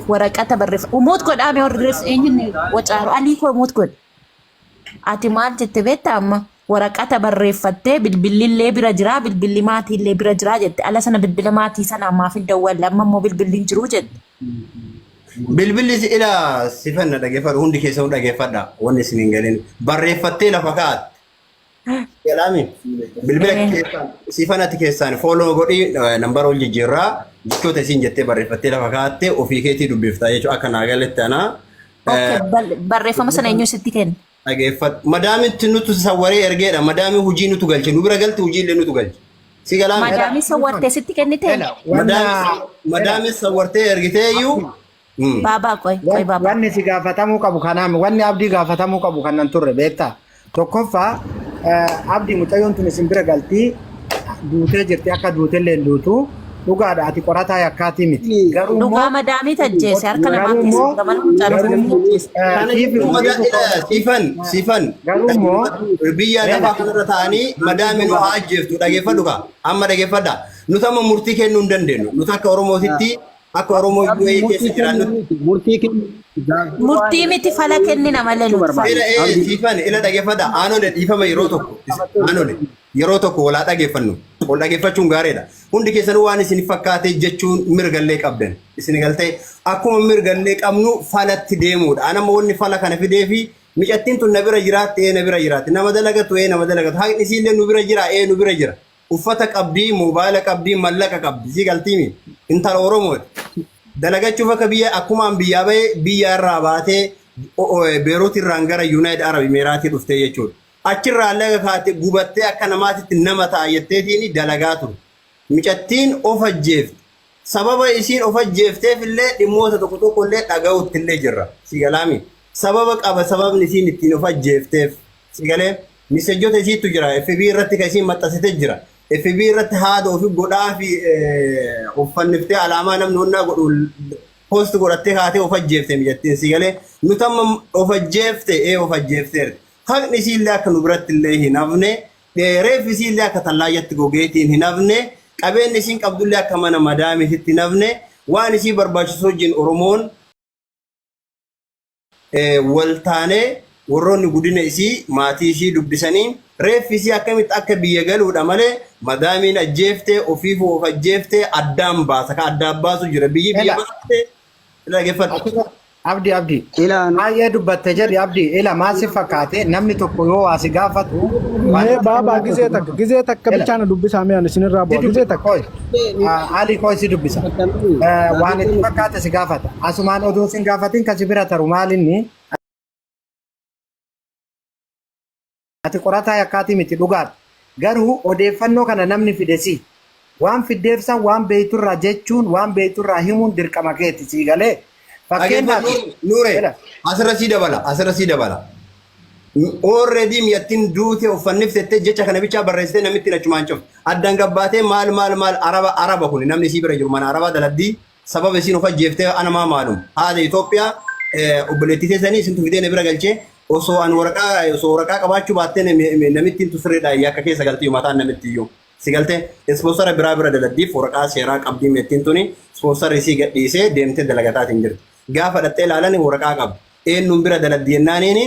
Waraqata barreeffa. Mute godhaame warri eenyuun wacaaru alii koo mute godhe. Ati maal jette beektaa amma? Waraqata barreeffattee bilbilli illee bira jira, bilbilli maatii illee bira jira jette. Ala sana bilbila maatii sana ammaaf hin dawwalle, amma immoo bilbilli hin jiru jette. Bilbilli si ila sifanna dhageeffadhu, hundi keessanuu dhageeffadha, wanni isin hin galin barreeffattee lafa kaa'atte. Jedhaami bilbila keessaan sifanatti keessaan follow godhi, nambara ol jijjiirraa jechoota isiin jettee barreeffattee lafa kaa'atte ofii keetii dubbiftaa jechuudha akka naa galetti anaa. Okay, barreeffama sana eenyu sitti kenne? Dhageeffadhu. Madaamitti nutu sawwaree ergeedha. Madaamii hojii nutu galche. Nu bira galti, hojii illee nutu galche. Si galaami? Madaamii sawwartee sitti kennite? Ela, wanna Madaamii sawwartee ergitee iyyuu. Baabaa qoy, qoy baabaa. Wanni si gaafatamuu qabu kanaami. Wanni Abdii gaafatamuu qabu kanan turre beektaa. Tokkoffaa, Abdii, mucayyoon tun isin bira galtii duutee jirti, akka duutellee hin duutu. Dhugaadha, ati qorataa yakkaatii miti. Garuu immoo Dhugaa madaamii tajjeese harka namaa garuu keessa immoo gamana mucaan garuu ofii immoo ajjeese. Kana siif jechuun sifan sifan garuu immoo biyya lafaa kanarra ta'anii madaamii nu haa ajjeeftu, dhageeffadhu kaa, amma dhageeffadha. Nuti amma murtii kennuu hin dandeenyu. Nuti akka Oromootitti, akka Oromoo UAE keessa jiraannutti. Murtii kennu Murtii miti, fala kennina malee jechuu nuti. barbaada. Ila Abdii. Sifan, ila dhageeffadha. Aanole, dhiifama, yeroo tokko aanole yeroo tokko walaa dhageeffannu. Wal dhageeffachuun gaariidha. Hundi keessanuu waan isin fakkaate jechuun mirgallee qabdan. Isin galtee akkuma mirgallee qabnu falatti deemuudha. Anamma wanni fala kana fidee fi micattiin tun na bira jiraatti, ee na bira jiraatti. Nama dalagatu, ee nama dalagatu. Haqni isiillee nu bira jira, ee nu bira jira. Uffata qabdii, moobaayila qabdii, mallaqa qabdi. Si galtiimi? Intala Oromooti. Dalagachuuf akka biyya akkumaan biyyaa bahee biyya irraa baatee Beeruut irraan gara United Arab Emiraatii dhuftee jechuudha. Achirraa laga kaate gubattee akka namaatitti nama ta'a jetteetiin dalagaa turte. Micattiin of ajjeefte. Sababa isiin of ajjeefteef illee dhimmoota tokko tokko illee dhaga'utti illee jirra. Si galaami? Sababa qaba sababni isiin ittiin of ajjeefteef. Si galee misejjota isiittu jira. FB irratti kan isiin maxxansite jira. FB irratti haada ofi godhaa fi uffanniftee alaamaa namni honnaa godhu post godhattee kaatee of ajjeefte micattiin, si galee? Nuti amma of ajjeefte, ee of ajjeefteerti. Haqni isiillee akka nu biratti illee hin hafne, reeffi isiillee akka tallaayyatti gogeetiin hin hafne, qabeenyi isiin qabdullee akka mana madaamiititti hin hafne, waan isii barbaachisu wajjin Oromoon wal taanee warroonni guddina isii maatii isii dubbisanii reeffi isii akkamitti akka biyya galuudha malee madaamiin ajjeeftee ofiifuu of ajjeeftee addaan baasa ka addaan baasu jira biyyi biyya Ela. baaste dhaggeeffadhu. Abdi, Abdi. Ilaa Baay'ee dubbatte jedhi Abdi. Ila, maal si fakkaate, namni tokko yoo waa si gaafatu waan Mee itti baabaa, gizee takka, gizee takka Ela. bichaan dubbisaa, mee ani isinirraa Si bu'a gizee dubbisa takka. koi. Ali koi si dubbisa. Waan itti fakkaate si gaafata. Asumaan odoo sin gaafatin kasi bira taru maalinni ati qorataa yakkaatii miti, dhugaadha. Garuu odeeffannoo kana namni fide si. Waan fiddeef san waan beeyturraa jechuun, waan beeyturraa himuun dirqama keeti, sii galee. Fakkeenyaaf Dhaggeeffadhu Nuure, Ela. asirra sii dabala, asirra sii dabala. Already miyattiin duute uffannifte jecha kana bichaa barreessitee namitti achumaan cufte. Addaan gabbaatee maal maal maal araba araba kun namni isii bira jiru mana arabaa daladdii sababa isiin of ajjeeftee ana maa maalum. Haadha Itoophiyaa obboleettii teessanii isintu fidee na bira galchee osoo an waraqaa osoo waraqaa qabaachuu baattee namittiin tu sirriidha yakka keessa galtii mataan namitti iyyuu. Si galtee sponsor biraa bira daladdiif waraqaa seeraa qabdii mi'attiin tuni sponsor isii gadhiisee deemtee dalagataatiin jirti. Gaafa dhattee ilaalan waraqaa qabdi. Eenyuun bira daladdi jennaaniin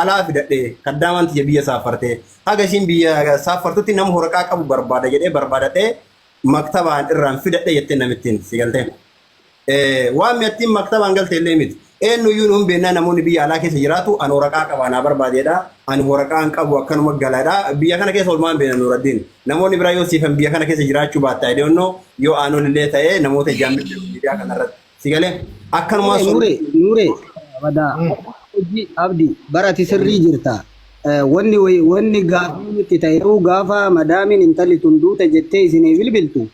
alaa fidadhe, kaddaamaan tiyya biyya saaffartee. Haga isiin biyya saaffartutti nama waraqaa qabu barbaada jedhee barbaadadhee maktabaan irraan fidadhe jettee namittiin, si galtee. Waan mi'attiin maktabaan galte illee miti. Eenyuyyuu nuun beennaa, namoonni biyya alaa keessa jiraatu ani waraqaa qaba naa barbaadeedha. Ani waraqaa hin qabu, akkanuma galadha. Biyya kana keessa olmaan beena Nuuraddiin. Namoonni biraa yoo siifan biyya kana keessa jiraachuu baatte, I don't know, yoo aanol illee ta'ee namoota ijaan beeku miidiyaa kanarratti. Si galee akkanumaa sun. Nure, Nure, badaa. Hojii Abdi, barati sirrii jirta. Wanni gaafii nutti ta'e gaafa madaamiin intalli tun duute jettee isinii bilbiltu,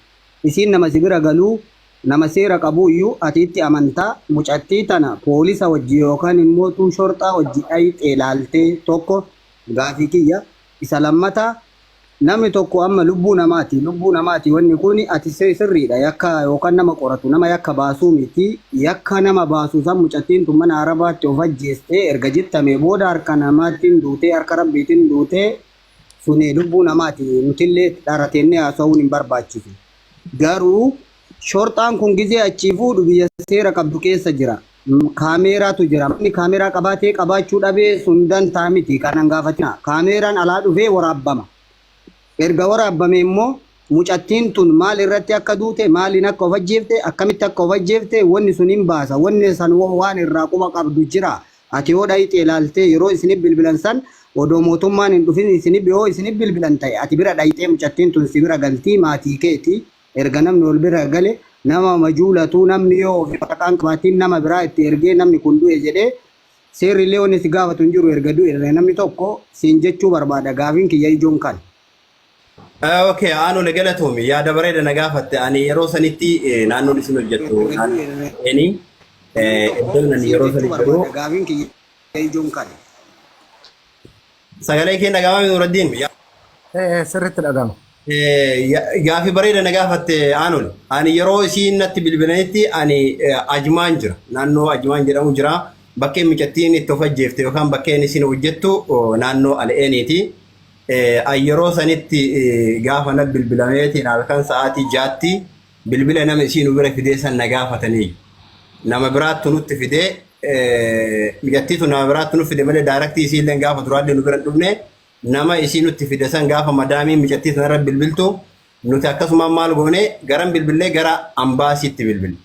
isiin nama si bira galuu, nama seera qabu iyyuu ati itti amantaa mucattii tana poolisa wajji yookaan immoo tuu shorxaa wajji dhayxee laaltee? Tokko gaafii kiyya. Isa lammataa, namni tokko amma lubbuu namaati, lubbuu namaati wanni kun. Ati sirriidha, yakka yookaan nama qoratu, nama yakka baasuu miti. Yakka nama baasu san mucattiin tun mana arabaatti of ajjeestee erga jettame booda harka namaatiin duutee harka rabbiitiin duutee, suni lubbuu namaati, nutillee dharateennee haasa'uun hin barbaachisu. Garuu Shorxaan kun gizee achii fuudhu biyya seera qabdu keessa jira. Kaameeraatu jira. Namni kaameeraa qabaatee qabaachuu dhabee sun dantaa miti. Kana hin gaafatina. Kaameeraan alaa dhufee waraabbama. Erga waraabbame immoo mucattiin tun maal irratti akka duute, maaliin akka of ajjeefte, akkamitti akka of ajjeefte wanni sun hin baasa. Wanni san waan irraa quba qabdu jira. Ati yoo dhayxee ilaaltee yeroo isinif bilbilan san odoo mootummaan hin dhufin isinif yoo isinif bilbilan ta'e ati bira dhayxee mucattiin tun si bira galtii maatii keeti. Erga namni wal bira gale nama majuulatu namni yoo ofii waraqaa hin qabaatiin nama biraa itti ergee namni kun du'e jedhee seerri illee wanni si gaafatu hin jiru erga du'e namni tokko siin jechuu barbaada gaafiin kiyya ijoon kana. Okay, Aanole galatoomi. Yaada bareeda na gaafatte. Ani yeroo sanitti naannoon isin hojjettu Erga du'e eni namni tokko iddoon ani siin yeroo jechuu sanitti jiru barbaada gaafiin kiyya ijoon kana. sagalee kee dhaga'amee Nuraddiin. Sirriitti dhaga'ama. Gaafii bareeda na gaafatte Aanole. Ani yeroo isiin natti bilbilanitti ani Ajmaan jira. Naannoo Ajmaan jedhamu jira. Bakkeen micattiin itti of ajjeefte yookaan bakkeen isiin hojjettu naannoo Al'eeniiti. An yeroo sanitti gaafa na bilbilameetiin halkan sa'aatii 6tti bilbila nama isii nu bira fidee san na gaafatanii. Nama biraattu nutti fidee micattiitu nama biraattu nu fide malee daaraktii isii illee gaafa duraallee nu bira hin dhufne nama isii nutti fide san gaafa madaamiin micattii sanarra bilbiltu nuti akkasumaan maal goone garan bilbillee gara ambaasiitti bilbille.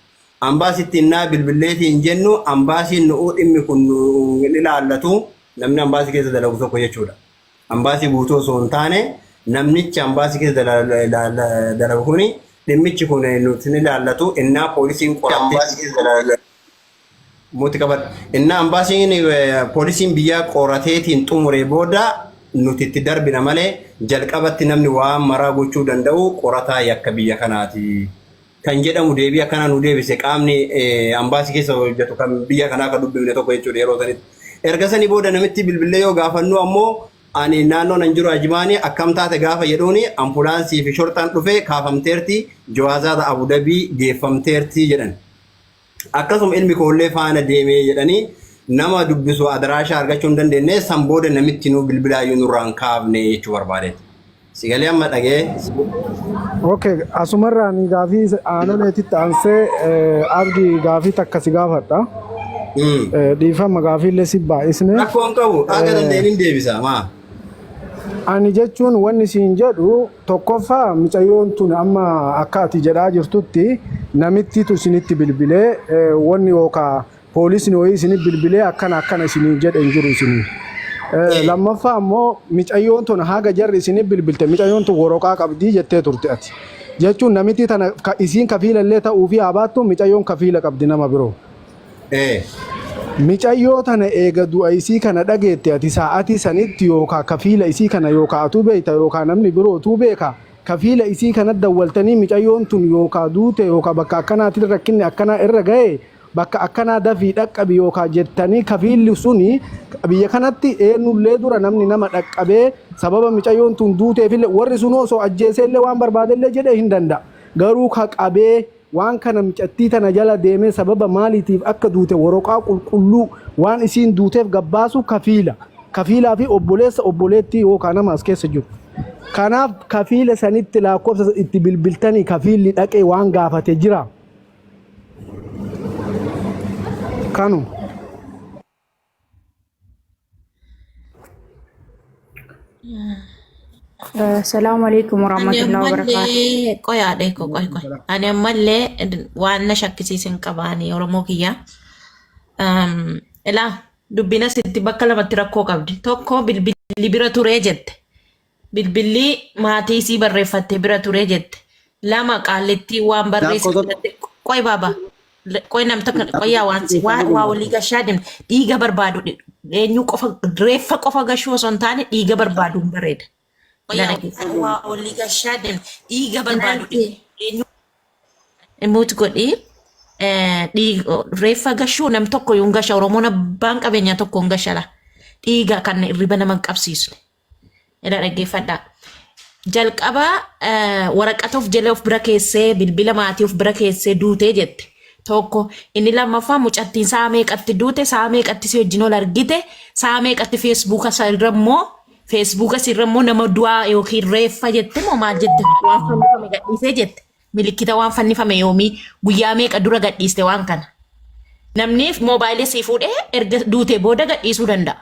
Ambaasitti innaa bilbilleetiin jennu ambaasiin nu'uu dhimmi kun nu hin ilaallatu namni ambaasii keessa dalagu tokko jechuudha. Ambaasii guutuu osoo hin taane namnichi ambaasii keessa dalagu kuni dhimmichi kun nuti hin ilaallatu innaa poolisiin qorattee muti qabadha. Innaa ambaasiin poolisiin biyyaa qorateetiin xumuree booda nuti itti darbina malee jalqabatti namni waan maraa gochuu danda'u qorataa yakka biyya kanaati. Kan jedhamu deebii akkanaa nu deebise qaamni ambaasii keessa hojjetu kan biyya kanaa kan dubbifne tokko jechuudha yeroo sanitti. Erga sanii booda namitti bilbillee yoo gaafannu ammoo ani naannoo nan jiru Ajimaanii akkam taate gaafa jedhuuni ampulaansii fi shorxaan dhufe kaafamteerti jawaazaata Abu Dabii geeffamteerti jedhan. Akkasuma ilmi koollee faana deemee jedhanii nama dubbisu adaraashaa argachuu hin dandeenye san booda namitti nu bilbilaayyuu nurraan kaafne jechuu barbaadeeti. Sigalee amma dhagee. Okay, asumarraan gaafii aanoleetitti aansee abdii gaafii takka si gaafadha. Dhiifama gaafiillee si baay'isne. Rakkoo hin qabu. Akka dandeenye hin deebisa maa. Ani jechuun wanni siin jedhu tokkoffaa micayyoon tun amma akka ati jedhaa jirtutti namittitu isinitti bilbilee wanni yookaa poolisni wayii isinit bilbilee akkana akkana isiniin jedhe hin jiru isinii. Lammaffaa immoo micayyoon tun haga jarri isinit bilbilte micayyoon tun woroqaa qabdii jettee turte ati. Jechuun namittii tana isiin kafiila illee ta'uu fi haa baattu micayyoon kafiila qabdi nama biroo. Micayyoo tana eega du'a isii kana dhageette ati saa'atii sanitti yookaa kafiila isii kana yookaa atuu beekta yookaa namni birootuu beeka kafiila isii kana dawwaltanii micayyoon tun yookaa duute yookaa bakka akkanaatiin rakkinni akkanaa irra gahe bakka akkanaa dafii dhaqqabi yookaa jettanii kafiilli suni biyya kanatti eenyullee dura namni nama dhaqqabee sababa micayyoon tun duuteefillee warri sun osoo ajjeeseellee waan barbaadellee jedhee hin danda'a. Garuu ka qabee waan kana micattii tana jala deemee sababa maaliitiif akka duute woroqaa qulqulluu waan isiin duuteef gabbaasu kafiila. Kafiilaa fi obboleessa obboleettii yookaan nama as keessa jiru. Kanaaf kafiila sanitti lakkoofsa itti bilbiltanii kafiilli dhaqee waan gaafate jira. Kanuma. Salaamu alaikum Ani warahmatullahi wabarakatuh. ammallee qoyaadha qoy qoy qoy. Ani ammallee waan na shakkisiisan qabaani Oromoo kiyya. Ilaa dubbiin asitti bakka lamatti rakkoo qabdi. Tokko bilbilli bira turee jette. Bilbilli maatii isii barreeffattee bira ture jette. Lama qaallittii waan barreesse Laakkoo filatte. Qoy baaba. Qoy nam tokko qoyyaa waan si- waa waa walii gashaa deemte. Dhiiga barbaadu eenyu qofa reeffa qofa gashuu osoo hin taane dhiiga barbaaduun bareeda. Lana keessa. Waa walii gashaa deemte. Dhiiga barbaadu eenyu Mute godhi. Reeffa gashuu nam tokko yuun gasha Oromoon abbaan qabeenyaa tokko hin gashala. Dhiiga kan hirriba nama hin qabsiisne. Irra dhaggeeffadhaa. Jalqaba waraqata of jala of bira keessee bilbila maatii of bira keessee duutee jette. Tokko inni lammaffaa mucattiin sa'a meeqatti duute sa'a meeqatti si wajjin ol argite sa'a meeqatti feesbuuka irra immoo feesbuuka irra immoo nama du'aa yookiin reeffa jette moo maal jette waan fannifame gadhiisee jette. Milikkita waan fannifame yoomii guyyaa meeqa dura gadhiiste waan kana. Namni moobaayilii sii fuudhee erga duutee booda gadhiisuu danda'a.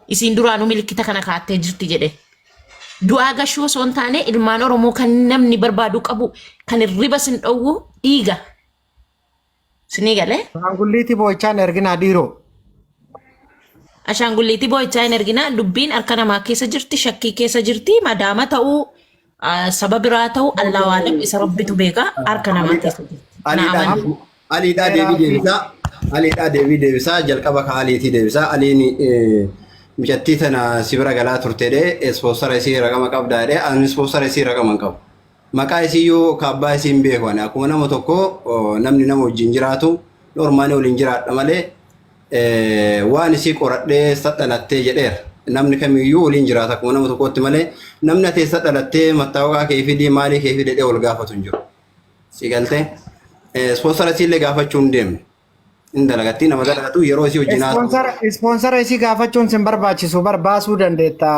Isiin duraanuu milikkita kana kaattee jirti jedhe. Du'aa gashuu osoo hin taane ilmaan Oromoo kan namni barbaaduu qabu kan hirriba sin dhowwu dhiiga. Sinii galee? Ashaangulliitii boo'ichaan erginaa dhiiroo. Ashaangulliitii boo'ichaa hin erginaa. Dubbiin harka namaa keessa jirti, shakkii keessa jirti, madaama ta'uu, saba biraa ta'uu, Allahu alam isa Rabbitu beeka harka namaa keessa jirti. Na Aliidhaa amani. Aliidhaa deebii deebisaa. Aliidhaa deebii deebisaa. Jalqaba ka Aliitii deebisaa. Aliin micattii tana si bira galaa turte dhee ispoonsara isii raqama qabdaa dhee ani ispoonsara isii raqama hin qabu. Maqaa isiiyyuu ka abbaa isii hin beeku ani akkuma nama tokko namni nama wajjin jiraatu normaanii waliin jiraadha malee waan isii qoradhee eessa dhalattee jedheera. Namni kamiyyuu waliin jiraata akkuma nama tokkootti malee namni ati eessa dhalattee mattaawaqaa kee fidii maalii kee fidee jedhee wal gaafatu hin jiru. Si galtee ispoonsara isiillee gaafachuu hin deemne. Hin dalagatti nama dalagatu yeroo isii wajjin haasa'u. Ispoonsara ispoonsara isii gaafachuun sin barbaachisu bar baasuu dandeetta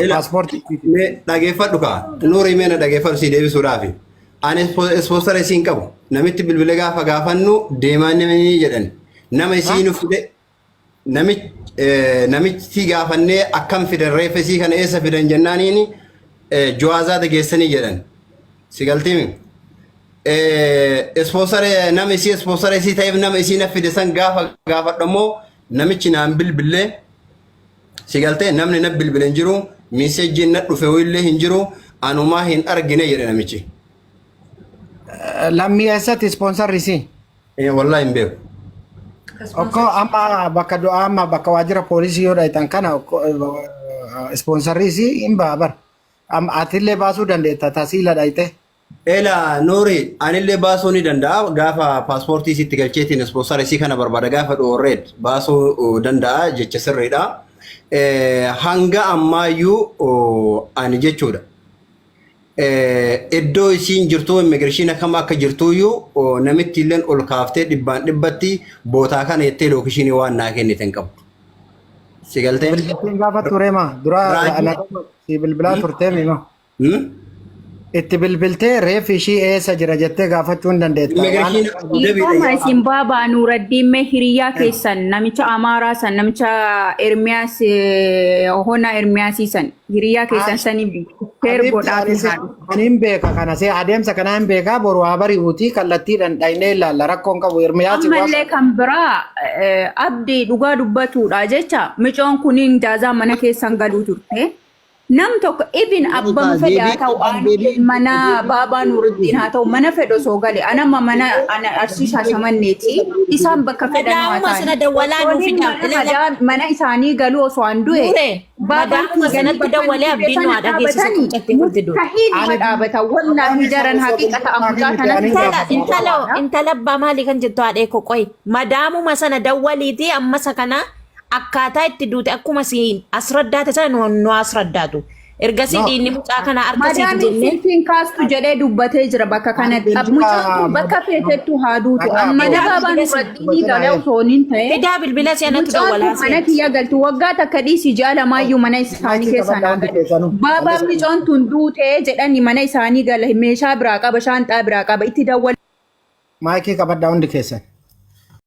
Ila paaspoortii. mee dhageeffadhu kaa nuurii mee na dhageeffadhu sii deebisuudhaafi. Ani ispoonsara isii hin qabu. Namitti bilbilee gaafa gaafannu deemaa namni jedhan. Nama isii nu fide namichi gaafannee akkam fidan reeffa isii kana eessa fidan jennaaniin Jo'aazaata geessanii jedhan. Si galtiimi? Ispoonsara nama isii ispoonsara isii ta'eef nama isii na fide san gaafa gaafadhu ammoo namichi naan bilbilee si galtee namni na bilbile hin jiru miisejjiin na dhufe illee hin jiru anumaa hin argine jedhe namichi. Lammii eessatti ispoonsarri isii? Wallahi hin beeku. Okkoo amma bakka du'aa amma bakka waajjira poolisii yoo dhayxan kana ispoonsarri isii hin ba'a bar. Amma atillee baasuu dandeetta tasiila dhayxe. Ela Nuuri anillee baasuu ni danda'a gaafa paaspoortii isitti galcheetiin ispoonsara isii kana barbaada gaafa dhoorreed baasuu danda'a jecha sirriidha. Hanga ammaayyuu ani jechuudha. Iddoo isiin jirtuu immigireeshinii kam akka jirtuuyyuu namitti illeen ol kaaftee dhibbaan dhibbatti bootaa kana jettee lookishinii waan naa kennite hin qabdu. Si galtee? Bilbiltiin gaafa turee maa dura Raajii. si bilbilaa turtee mima. Hmm? Itti bilbiltee reeffi ishii eessa jira jettee gaafachuu hin dandeetta. Waan Immigireeshinii Abu Dhiifama Dhabiidha. isin baabaa Nuuraddiin mee hiriyaa keessan namicha Amaaraa san namicha Ermiyaas Hona Ermiyaasii san hiriyaa keessan saniif sheer Habiibti godhaa ani fi se haadha. ani hin beeka kana see adeemsa kana hin beeka boru haa bari'uuti kallattiidhaan dhaynee ilaalla rakkoon qabu Ermiyaasi waan Ammallee kan biraa abdii dhugaa dubbatuudha jecha micoon kuniin jaazaa mana keessan galuu turte. Nam tokko even abbama fedhe haa ta'u aanuleen mana baabaa Nuuruddiin haa ta'u mana fedhe osoo gale anamma mana ana Arsii Shaashamanneeti isaan bakka fedhan haa Madaa'uma ta'an sana dawwalaa nuu osooniin fidaa. mana Ilala madaa mana isaanii galuu osoo an du'e Nuuree baabaan madaa'uma fiiganii sanatti bakka dawwalee inni abdiin fide nu sana haa dhageessisu dhaabatanii quncatti kurti duute. mustahiil ani ma dhaabatan wallaahi jaran haqiiqa ta'a mucaa miti tanatti ani Intala gaafatamu intala qabaadha. intala abbaa maalii kan jettu haadhee koo qoyi madaamuma sana dawwaliitii amma isa kana akkaataa itti duute akkuma siin as raddaate sana nu nu as raddaatu. Ergasii No. dhiigni mucaa kanaa harka siiti Madaamiin jennee silkiin kaastu jedhee dubbatee jira bakka Ani kanatti. bilbila Mucaan kun bakka feetettu haa duutu. dhagaa Amma boo fidaa baabaa bilbila si Nuraddiinii dubbatina galee ee. osoo hin ta'e fidaa bilbila si anatu mucaan dawwalaa kun mana seenti. kiyya galtu waggaa takka dhiisii ji'a lamaayyuu mana isaanii Maayikii keessaa qabadhaa naa hundi gale. keessanuu. Baabaan micoon tun duutee jedhani mana isaanii gala meeshaa biraa qaba shaanxaa biraa qaba itti dawwala. Maayikii qabadhaa hundi keessan.